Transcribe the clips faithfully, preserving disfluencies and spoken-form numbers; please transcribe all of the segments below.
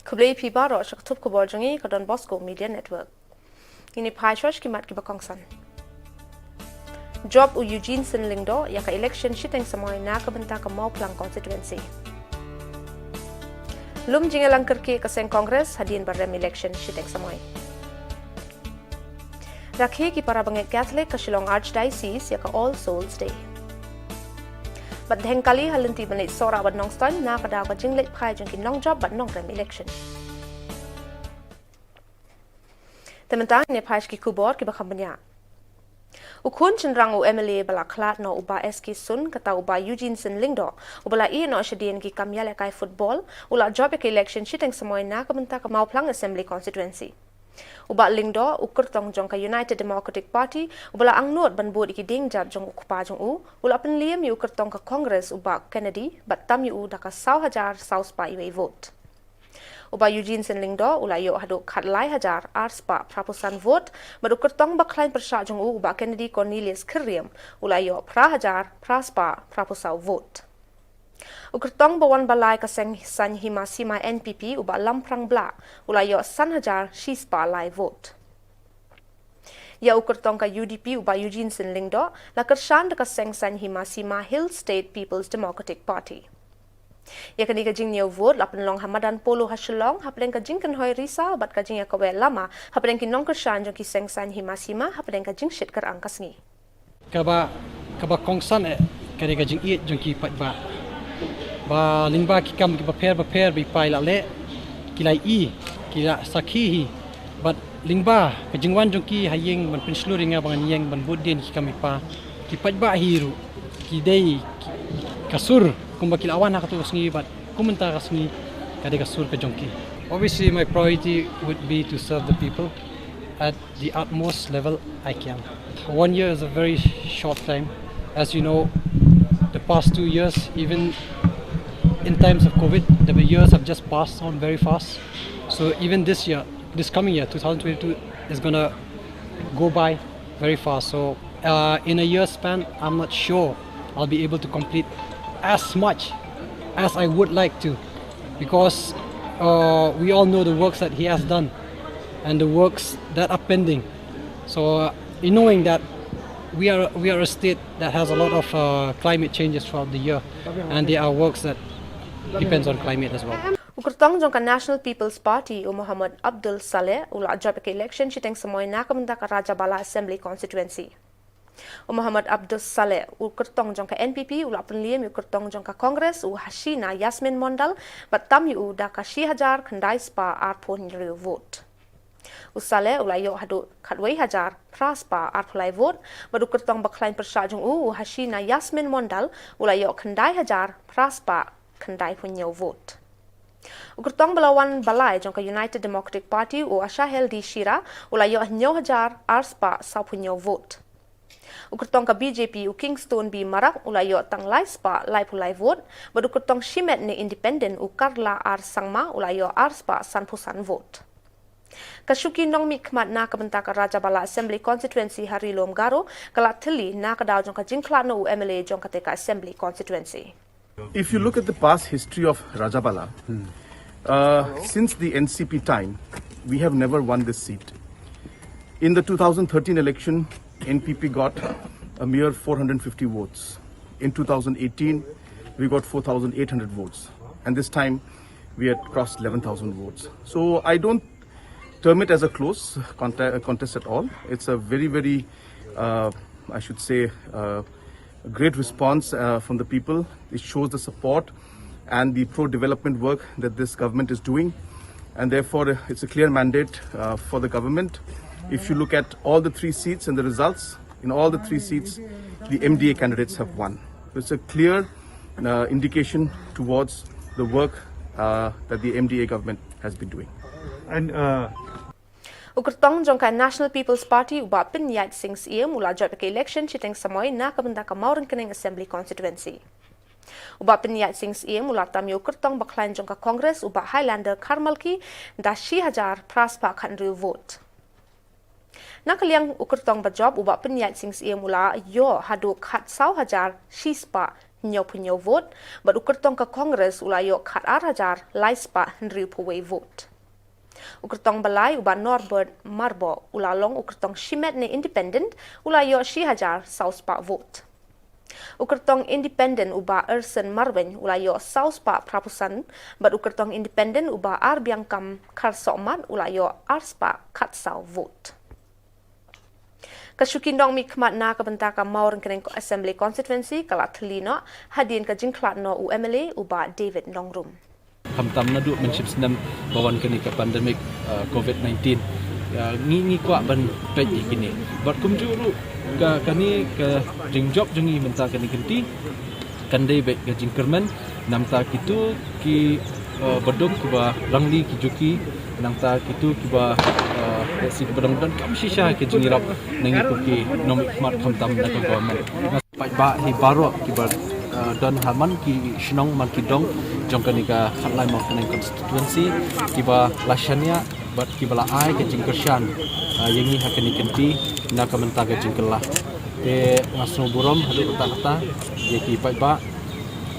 Khublei phi baroh sha ka thup khubor jong ngi ka Don Bosco Media Network. Ngin ïa phai shuwa sha ki mat kiba kongsan. Jop u Eugene Syn Lyngdoh ïa ka election shiteng samoi na ka bynta ka Mawphlang constituency. Lum jingïalang kyrkieh ka seng Congress hadien ba rem election shiteng samoi. Rakhe ki para bangeit Catholic ka Shillong Archdiocese ïa ka All Souls Day. Bad dheng kali ha lynti ban leit sohra bad Nongstoiñ na ka daw ka jingleit phai jong ki nongjop bad nongrem election. Te mynta ngin ïa phai sha ki khubor kiba kham bniah. U khun shynrang u M L A ba la khlad noh u Bah S K Sun, kata u Bah Eugene Syn Lyngdoh, uba la ïeh noh shadien ki kam ïalehkai football, u la jop ïa ka election shiteng samoi na ka bynta ka Mawphlang Assembly Constituency. U Bah Lyngdoh, u kyrtong jong ka United Democratic Party, uba la angnud ban bud ïa ki dienjat jong u kpa jong u, u la pynliem ïa u kyrtong ka Congress u Bah Kennedy, bad tam ïa u da ka saw hajar saw spah wei vote. U Bah Eugene Syn Lyngdoh u la ïoh haduh khatlai hajar ar spah phraphew san vote, bad u kyrtong ba khlaiñ pyrshah jong u u Bah Kennedy Cornelius Khyrriam u la ïoh phra hajar phra spah phraphew saw vote. U kyrtong ba wan ba lai ka seng saiñ hima sima N P P u Bah Lamphrang Blah u la ïoh san hajar shi spah lai vote. Ïa u kyrtong ka U D P u Bah Eugene Syn Lyngdoh la kyrshan da ka seng saiñ hima sima Hill State People's Democratic Party. Ïa kane ka jingñiew vote la pynlong ha madan polo ha Shillong hapdeng ka jingkynhoi risa bad ka jingïakaweh lama hapdeng ki nongkyrshan jong ki seng saiñ hima sima hapdeng ka jingshit kyrang ka sngi. Kaba, kaba kongsan eh, ka dei ka jingïeit jong ki paidbah. Ba lyngba ki kam kiba pher bapher ba i pa i la leh, ki la ïohi, ki la sakhi hi. Bad lyngba ka jingwan jong ki ha ïing ban pynshlur ïa nga ba ngan ïeng ban bud dien ki kam i pa, ki paidbah hi ruh ki dei ki, ka sur kumba ki la wan ha kato ka sngi bad kum mynta ka sngi ka dei ka sur ka jong ki. Obviously, my priority would be to serve the people at the utmost level I can. One year is a very short time. As you know, the past two years, even in times of COVID, the years have just passed on very fast. So even this year, this coming year, two thousand twenty-two, is gonna go by very fast. So, uh, in a year span, I'm not sure I'll be able to complete as much as I would like to, because, uh, we all know the works that he has done and the works that are pending. So, uh, in knowing that we are, we are a state that has a lot of, uh, climate changes throughout the year, and there are works that depends on climate as well. U kyrtong jong ka National People's Party u Mohammad Abdul Saleh u la jop ïa ka election shiteng samoi na ka bynta ka Rajabala Assembly Constituency. U Mohammad Abdul Saleh, u kyrtong jong ka N P P, u la pynliem ïa u kyrtong jong ka Congress u Hasina Yasmin Mondal bad tam ïa u da ka shi hajar khyndai spah arphew hynriew vote. U Saleh u la ïoh haduh khatwei hajar phra spah arphew lai vote, bad u kyrtong ba khlaiñ pyrshah jong u, u Hasina Yasmin Mondal, u la ïoh khyndai hajar phra spah khyndai phew hynñiew vote. U kyrtong ba la wan ba lai jong ka United Democratic Party u Ashahel D Shira u la ïoh hynñiew hajar ar spah saw phew hynñiew vote. U kyrtong ka B J P u Kingstone B Marak u la ïoh tang lai spah laiphew lai vote, bad u kyrtong shimet ne independent u Karla R Sangma u la ïoh ar spah sanphew san vote. Ka shuki nongmihkhmat na ka bynta ka Rajabala Assembly Constituency ha Ri Lum Garo ka la thylli na ka daw jong ka jingkhlad noh u M L A jong kata ka Assembly Constituency. If you look at the past history of Rajabala, uh, since the N C P time, we have never won this seat. In the two thousand thirteen election, N P P got a mere four hundred fifty votes. In two thousand eighteen, we got four thousand eight hundred votes. And this time, we had crossed eleven thousand votes. So I don't term it as a close conte-, contest at all. It's a very, very, uh, I should say, uh, great response, uh, from the people. It shows the support and the pro-development work that this government is doing. And therefore, uh, it's a clear mandate, uh, for the government. If you look at all the three seats and the results, in all the three seats, the M D A candidates have won. So it's a clear, uh, indication towards the work, uh, that the M D A government has been doing. And, uh, U kyrtong jong ka National People's Party u Bah Pynïaid Sing Syiem u la jop ïa ka election shiteng samoi na ka bynta ka Mawryngkneng Assembly Constituency. U Bah Pynïaid Sing Syiem u la tam ïa u kyrtong ba khlaiñ jong ka Congress u Bah Highlander Kharmalki da shi hajar phra spah khathynriew vote. Na ka liang u kyrtong ba jop u Bah Pynïaid Sing Syiem u la ïoh haduh khatsaw hajar shi spah hynñiewphew hynñiew vote, bad u kyrtong ka Congress u la ïoh khatar hajar lai spah hynriewphew wei vote. U kyrtong ba lai u Bah Norbert Myrboh u la long u kyrtong shimet ne independent, u la ïoh shi hajar saw spah vote. U kyrtong independent u Bah Erson Marwein u la ïoh saw spah phraphew san, bad u kyrtong independent u Bah Arbiangkam Kharsohmat u la ïoh ar spah khatsaw vote. Ka shuki nongmihkhmat na ka bynta ka Mawryngkneng Assembly Constituency ka la thylli noh hadien ka jingkhlad noh u M L A u Bah David Nongrum. Khamtam naduh mynshipsnem ba wan kane ka pandemic, uh, covid nineteen. Ya, ngi, ngi kwah ban peit ïa kine. Bad kumjuh ruh ka, kane ka jingjop jong ngi mynta kane ka kynti kan dei beit ka jingkyrmen namar kito ki, uh, baduk kiba rangli ki juki, nangta kito kiba, uh, lehse kiba dang donkam shisha ki jingïarap na ngi kum ki nongmihkhmat khamtam na ka government. Paidbah hi baroh kiba, uh, don ha man ki shnong man ki dong jong kane ka Khatlai Mawryngkneng constituency kiba la shaniah bad kiba la ai ka jingkyrshan, uh, ïa ngi ha kane ka kynti na ka bynta ka jingkylla. Te nga sngew burom haduh katta katta ïa ki paidbah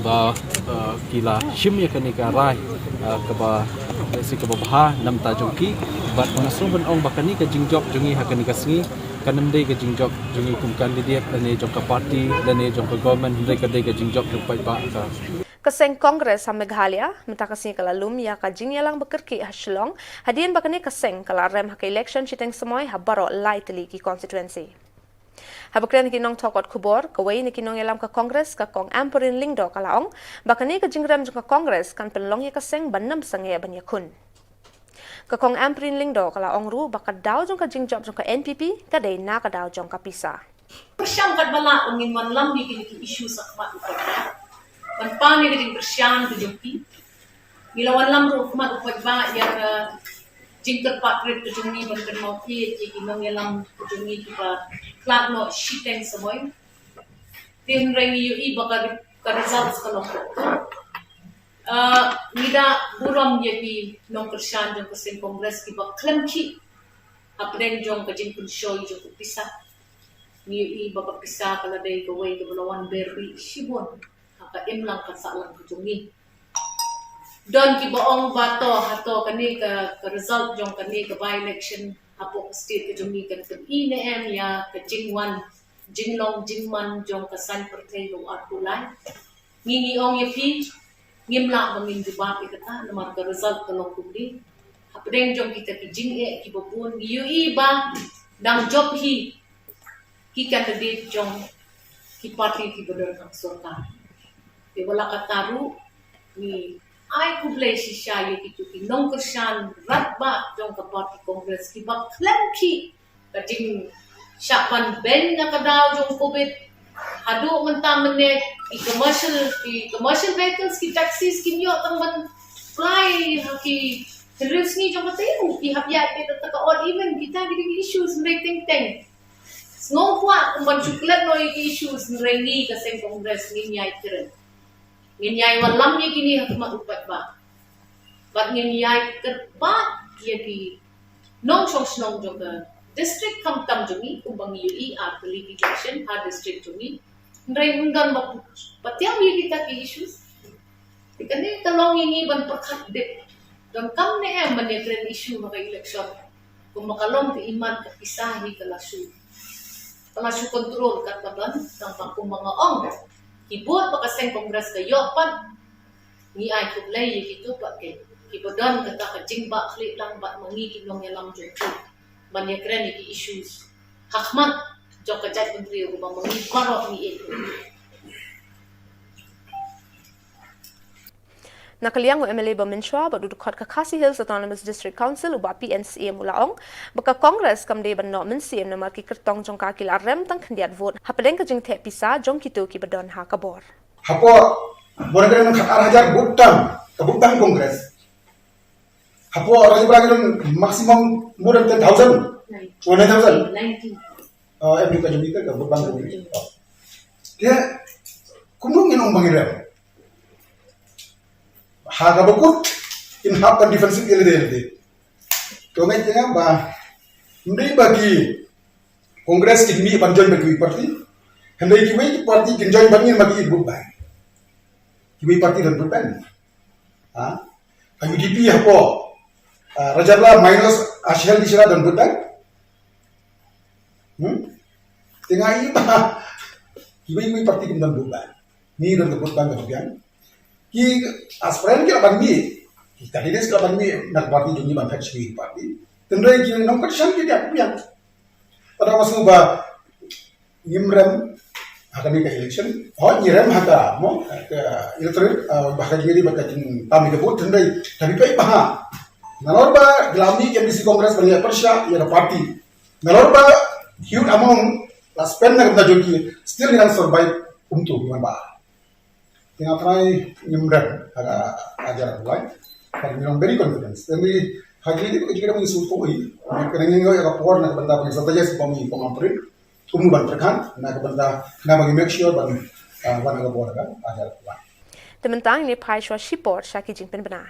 ba, uh, ki la shim ïa kane ka rai, uh, kaba lehse kaba bha namar jong ki. Bad nga sngew ban ong ba kane ka jingjop jong ngi ha kane ka sngi kan ym dei ka jingjop jong ngi kum candidate lane jong ka party lane jong ka government, hynrei ka dei ka jingjop jong paidbah ka. Ka seng Congress ha Meghalaya mynta ka sngi ka la lum ïa ka jingïalang ba kyrkieh ha Shillong hadien ba kane ka seng ka la rem ha ka election shiteng samoi ha baroh lai tylli ki constituency. Haba kren ki nongthoh kot khubor, kawei na ki nongïalam ka Congress, ka Kong Ampareen Lyngdoh ka la ong ba kane ka jingrem jong ka Congress kan pynlong ïa ka seng ban ym sangeh ban ïakhun. Ka Kong Ampareen Lyngdoh ka la ong ruh ba ka daw jong ka jingjop jong ka N P P ka dei na ka daw jong ka pisa. Pyrshang katba lah ngin wanlam ïa kine ki issue shakhmat u paidbah. Ban pan ïa ka jingpyrshang ka jong ki. Ngi la wanlam ruh khmat u paidbah ïa ka jingkyrpad rit ka jong ngi ban kynmaw ïa ki nongïalam ka jong ngi kiba khlad noh shiteng samoi. Te hynrei ngi ïohi ba ka, ka results ka long. Ah, ngi da burom ïa ki nongkyrshan jong ka seng Congress kiba khlem khih hapdeng jong ka jingpynshoi jong ka pisa. Ngi ïohi ba ka pisa ka la dei kawei kaba la wan berri shibun ha ka imlang ka sahlang ka jong ngi. Don kiba ong ba to, hato kane ka, ka result jong kane ka by election hapoh ka state ka jong ngi kan pyni ne em ïa ka jingwan jinglong jingman jong ka saiñ pyrthei ba u arphew lai. Ngi, ngi ong ïa phi, ngim lah ba ngin jubab ïa kata namar ka result ka long kumne. Hapdeng jong kita ki jingeh kiba bun ngi ïohi ba dang jop hi ki candidate jong ki party kiba don ha sorkar. Te wat la katta ruh ngi ai khublei shisha ïa kito ki nongkyrshan radbah jong ka party Congress kiba khlem khih ka jingshah ban beiñ na ka daw jong covid. Haduh mynta mynne ki commercial, ki commercial vehicles, ki taxis kim ïoh tang ban fly ha ki hynriew sngi jong ka taïew, ki hap ïaid beit da ka odd even. Kita ki dei ki issues hynrei teng teng. Sngew kwah kum ban shu klet noh ïa ki issues hynrei ngi ka seng Congress ngin ïai kren. Ngin ïai wanlam ïa kine ha khmat u paidbah. Bad ngin ïai kyrpad ïa ki nongshong shnong jong ka district khamtam jong ngi kumba ngi ïohi ar tylli ki junction ha district jong ngi. Hynrei ym don ba, ba tiaw ïa kita ki issues. Te kane ka long ïa ngi ban pyrkhat dep. Donkam ne em ban ïakren issue ha ka election. Kumba ka long ka imat ka pisa hi ka la shu, ka la shu control katba don, tang ba kumba nga ong, ki vote ba ka seng Congress ka ïoh pat, ngi ai khublei ïa kito pat ki, kiba don kata ka jingbah khlieh lang bad ma ngi ki nongïalam jong ki ban ïakren ïa ki issues ha khmat jong ka jaitbynriew kumba ma ngi baroh ngi ïeit. Na ka liang u M L A ba mynshuwa bad u dkhot ka Khasi Hills Autonomous District Council u Bah P N Syiem u la ong ba ka Congress kam dei ban noh mynsiem namar ki kyrtong jong ka ki la rem tang khyndiat vote hapdeng ka jingtheh pisa jong kito kiba don ha ka bor. Hapoh bor ka dang khat ar hajar vote tam ka vote bank Congress. Hapoh Rajabra ki don maximum more than ten thousand. Nine. Oh, nine thousand. Nineteen. Oh, em ka jong kita ka vote bank Congress. Ya, kumno ngin ong ba ngi rem? Ha kaba kut kin hap ban defensive ïa lade ïa lade. To ngai tengah ba ym dei ba ki Congress kin mih ban join bad kiwei party. Hynrei kiwei ki party kin join bad ngin ma ki vote bank. Kiwei party don vote bank. Ha? Ka U D P hapoh, ah, Rajarla minus Ashel di sila don vote bank. Hmm? Tengah i ba. Kiwei kiwei party kim don vote bank. Ni don vote bank ka biang. Ki aspirant ki la ban mih. Ki candidates ki la ban mih na ka party jong ngi ban phet sha ki party. Tynrai ki nongkyrshan ki dei biang. Pada masa ba ngim rem ha kane ka election. Hooid ngi rem ha ka, mo, ha ka electorate, ah, ba ha ka jingïadei bad ka jingtam ïa ka vote, hynrei da phi peit bha. Nalor ba ki la mih ki M D C Congress ban ïa pyrshah ïa ka party. Nalor ba huge amount la spend na ka bynta jong ki, still ngi dang survive kumto, ngi wan bha. Te nga trai ngim rem ha ka, ha ka jar lai. Ka ngi long very confidence. Te ngi ha ki dei ka jingkyrmen ngi sngewthuh hi. Ka ngi ngi ïa ka por na ka bynta ba ngi strategize ba ngi pom amprit. Kumno ban pyrkhat na ka bynta na ba ngi make sure ban, ah, wan ha ka bor ha ka jar lai. Te mynta ngin ïa phai shuwa shipor sha ki jingpynbna.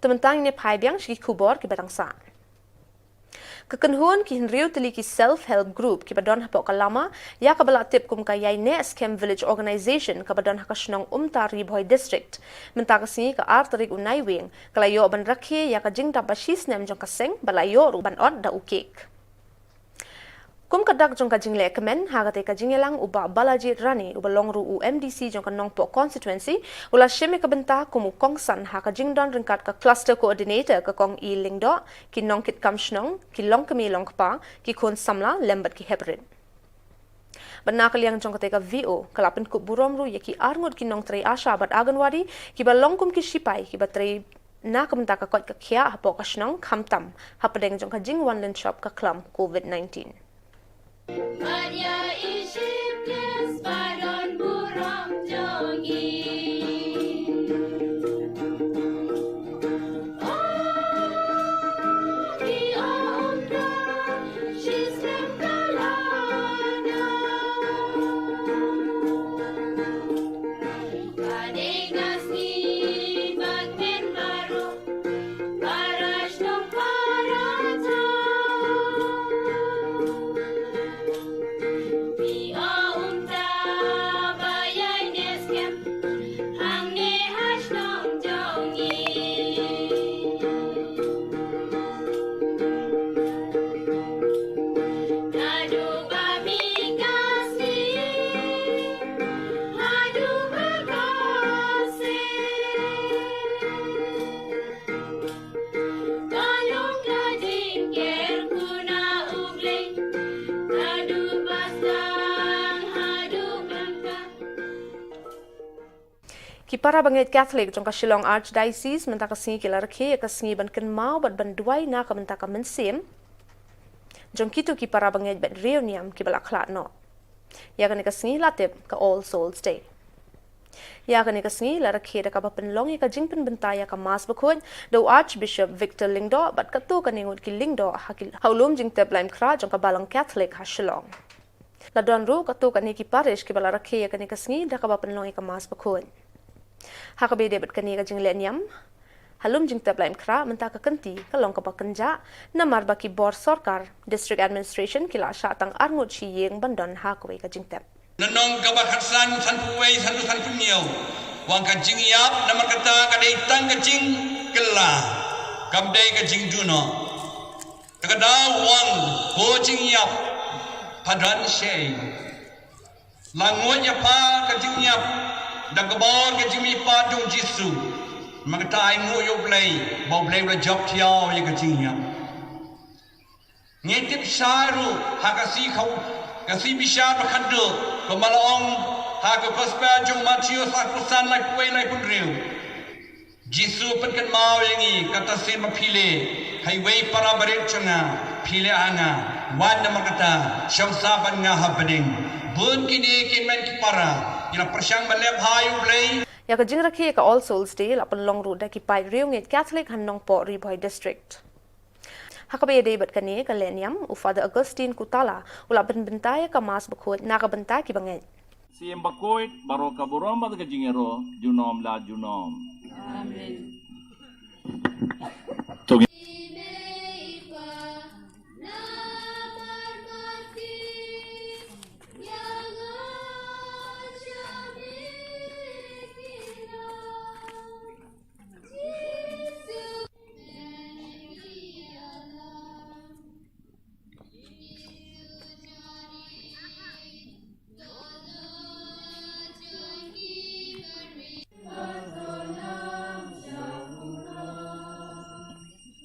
Te mynta ngin ïa phai biang sha ki khubor kiba dang sah. Ka kynhun ki hynriew tylli ki self help group kiba don hapoh ka lama ïa kaba la tip kum ka Ïaineh Skhem Village Organization kaba don ha ka shnong Umta, Ri Bhoi District, mynta ka sngi ka ar tarik u Naiwieng ka la ïoh ban rakhe ïa ka jingdap ba shi snem jong ka seng bad la ïoh ruh ban ot da u kek. Kum ka dak jong ka jingleh kmen ha katei ka jingïalang, u Bah Balajied Rani uba long ruh u M D C jong ka Nongpoh constituency u la shim ïa ka bynta kum u kongsan ha ka jingdon ryngkat ka cluster coordinator ka Kong E Lyngdoh, ki nongkitkam shnong, ki longkmie longkpa, ki khun samla lem bad ki heprit. Bad na ka liang jong katei ka V O ka la pynkup burom ruh ïa ki arngut ki nongtrei ASHA bad Anganwadi kiba long kum ki shipai kiba trei na ka bynta ka koit ka khiah hapoh ka shnong, khamtam hapdeng jong ka jingwan lynshop ka khlam covid nineteen. Para bangeit Catholic jong ka Shillong Archdiocese mynta ka sngi ki la rakhe ïa ka sngi ban kynmaw bad ban duwai na ka bynta ka mynsiem jong kito ki para bangeit bad riewniam ki ba la khlad noh. Ïa kane ka sngi la tip ka All Souls Day. Ïa kane ka sngi la rakhe da kaba pynlong ïa ka jingpynbynta ïa ka Mass Bakhuid da u Archbishop Victor Lyngdoh bad katto katne ngut ki lyngdoh ha ki, ha u lum jingtep Laitumkhrah jong ka Balang Catholic ha Shillong. La don ruh katto katne ki parish ki ba la rakhe ïa kane ka sngi da kaba pynlong ïa ka Mass Bakhuid. Ha kaba ïadei bad kane ka jingleh niam ha lum jingtep Laitumkhrah mynta ka kynti ka long kaba kynjah namar ba ki bor sorkar, District Administration, ki la shah tang ar ngut shi ïing ban don ha kawei ka jingtep. Lynnong kaba khatsan, sanphew wei, sanphew, sanphew hynñiew. Wan ka jingïap namar kata ka dei tang ka jingkylla, kam dei ka jingduh noh. Te ka daw wan ko jingïap, pha don shei. La nguid ïa pha ka jingïap da ka bor ka jingmihpat jong Jisu. Namar kata ai nguh ïa U Blei ba U Blei u la jop thiaw ïa ka jingïap. Ngi tip shai ruh ha ka sngi khaw, ka sngi bishar ba khatduh, kumba la ong ha ka Gospel jong u Mathaios arphew san, laiphew wei, laiphew hynriew. Jisu pynkynmaw ïa ngi, kata sien ba phi leh ha iwei para barit jong nga, phi leh ha nga. Wat namar kata, shong sah bad nga ha bneng. Bun kine ki hynmen ki para ki la pyrshang ban leh bha ïa U Blei. Ïa ka jingrakhe ïa ka All Souls Day la pynlong ruh da ki paid riewngeit Catholic ha Nongpoh, Ri Bhoi District. Ha kaba ïadei bad kane ka leh niam, u Father Augustine Kutala u la pynbynta ïa ka Mass Bakhuid na ka bynta ki bangeit. Syiem bakhuid baroh ka burom bad ka jingïaroh junom la junom. Amen.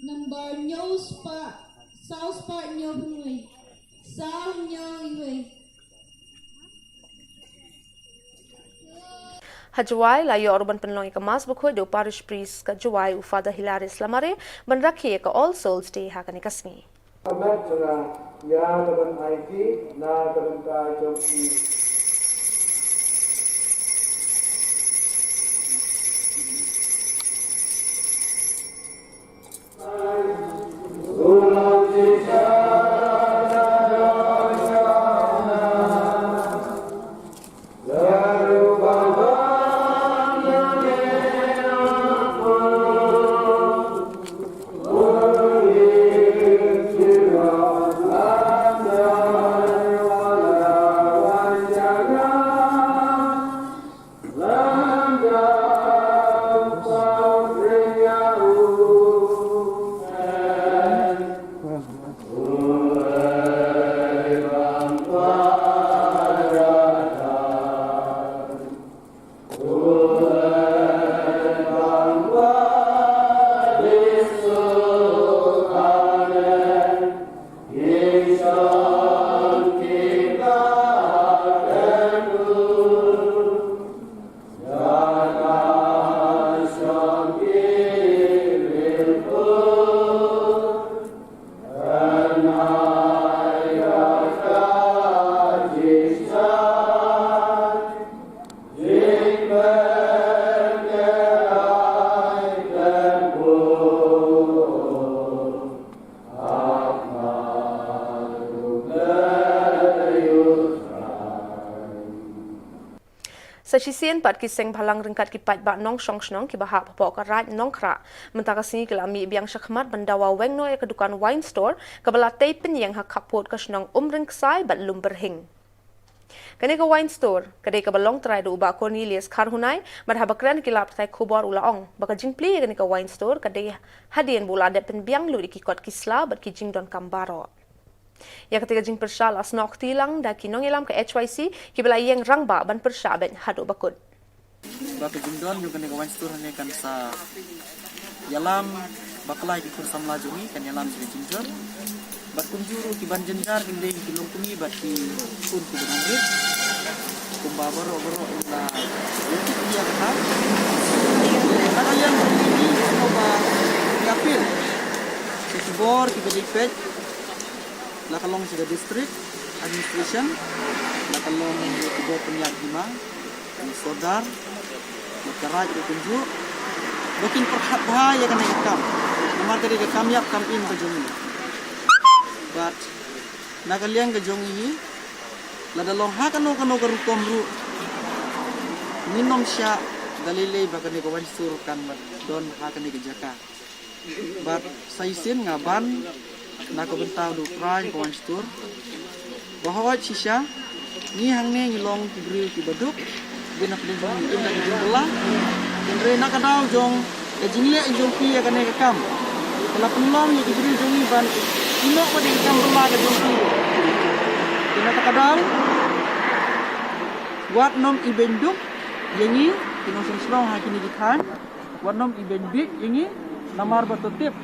Number hynñiew spah, saw spah hynñiew hynriew, saw hynñiew hynriew. Ha Jowai la ïoh ruh ban pynlong ïa ka Mass Bakhuid da u Parish Priest ka Jowai, u Father Hilarius Lamare, ban rakhe ïa ka All Souls Day ha kane ka sngi. Ka met jong nga ïa ka ban aiti na ka bynta jong ki. Sa shisien pat ki seng bhalang ryngkat ki paidbah nongshong shnong kiba hap hapoh ka Raid Nongkhrah mynta ka sngi ki la mih biang shakhmat ban dawa weng noh ïa ka dukan Wine Store kaba la tei pynïeng ha khappud ka shnong Umryngksai bad Lumbyrhing. Kane ka Wine Store ka dei kaba long trai da u Bah Cornelius Kharhunai, bad haba kren ki lad pathai khubor u la ong ba ka jingplie ïa kane ka Wine Store ka dei hadien ba u la dep pynbiang lut ïa ki kot ki sla bad ki jingdonkam baroh. Ïa katei ka jingpyrshah la snoh kti lang da ki nongïalam ka H Y C kiba la ïeng rangbah ban pyrshah beit haduh ba kut. Ba ka jingdon jong kane ka Wine Store hangne kan sa ïalam bakla ïa ki khun samla jong ngi, kan ïalam sha ka jingjur. Bad kumjuh ruh ki ban jynjar kin dei ki longkmie bad ki khun kiba nongrit. Te Ba baroh baroh la ïa ka kata. Na ka liang jong ngi, ngi sngewbha ïa appeal ïa ki bor kiba dei peit, la ka long sha ka district administration, la ka long ïa ki bor pynïaid hima, ki sordar, bad ka raid ruh kumjuh, ba kin pyrkhat bha ïa kane ka kam. Namar ka dei ka kam ïap kam im ka jong ngi. Bad na ka liang ka jong ngi, lada long ha kano kano ka rukom ruh, ngin ym shah da lei lei ba kane ka wainsur kan ym don ha kane ka jaka. Bad sa shisien nga ban na ka bynta u trai ka wainsur, ba hooid shisha ngi hangne ngi long ki briew kiba duk, ba na pdeng jong ngi ka jingbylla. Hynrei na ka daw jong ka jingleh jong phi ïa kane ka kam, ka la pynlong ïa ki briew jong ngi ban ïehnoh ba dei ka kam bylla ka jong phi. Te na ka daw, wat nym ibeiñ duk ïa ngi ki nongshong shnong ha kine ki thaiñ. Wat nym ibeiñ bieit ïa ngi, namar ba to tip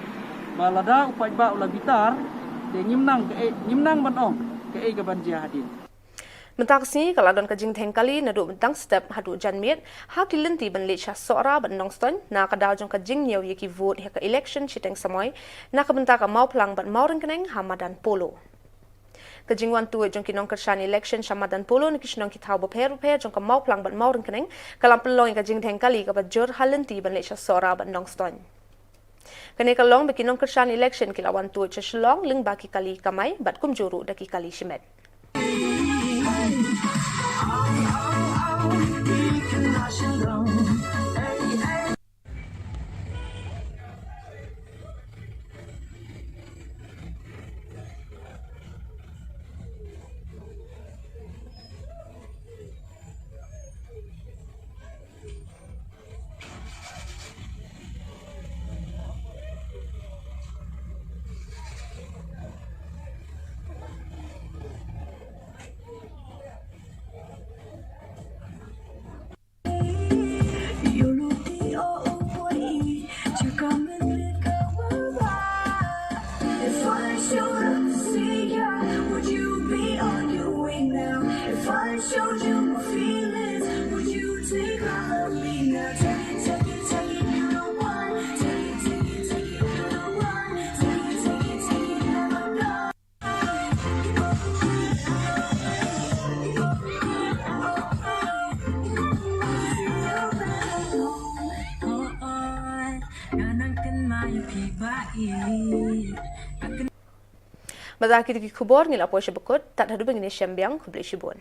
ba lada u paidbah u la bitar, te ngim nang kaei, ngim nang ban ong kaei ka ban jia hadien. Mynta ka sngi ka la don ka jingdheng kali naduh dang step haduh janmiet ha ki lynti ban leit sha Sohra bad Nongstoiñ na ka daw jong ka jingñiew ïa ki vote ha ka election shiteng samoi na ka bynta ka Mawphlang bad Mawryngkneng ha madan Polo. Ka jingwan tuid jong ki nongkyrshan election sha madan Polo na ki shnong ki thaw bapher bapher jong ka Mawphlang bad Mawryngkneng ka la pynlong ïa ka jingdheng kali kaba jur ha lynti ban leit sha Sohra bad Nongstoiñ. Kane ka long ba ki nongkyrshan election ki la wan tuid sha Shillong lyngba ki kali kamai bad kumjuh ruh da ki kali shimet. If I showed up to see ya, would you be on your way now? If I showed you my feelings, would you take all of me now? Take it, take it, take it, you don't want. Take it, take it, take it, you don't want. Take it, take it, take it, you never know. Bad da kita ki khubor ngi la poi sha ba kut, tad haduh ba ngin ïashem biang, khublei shibun.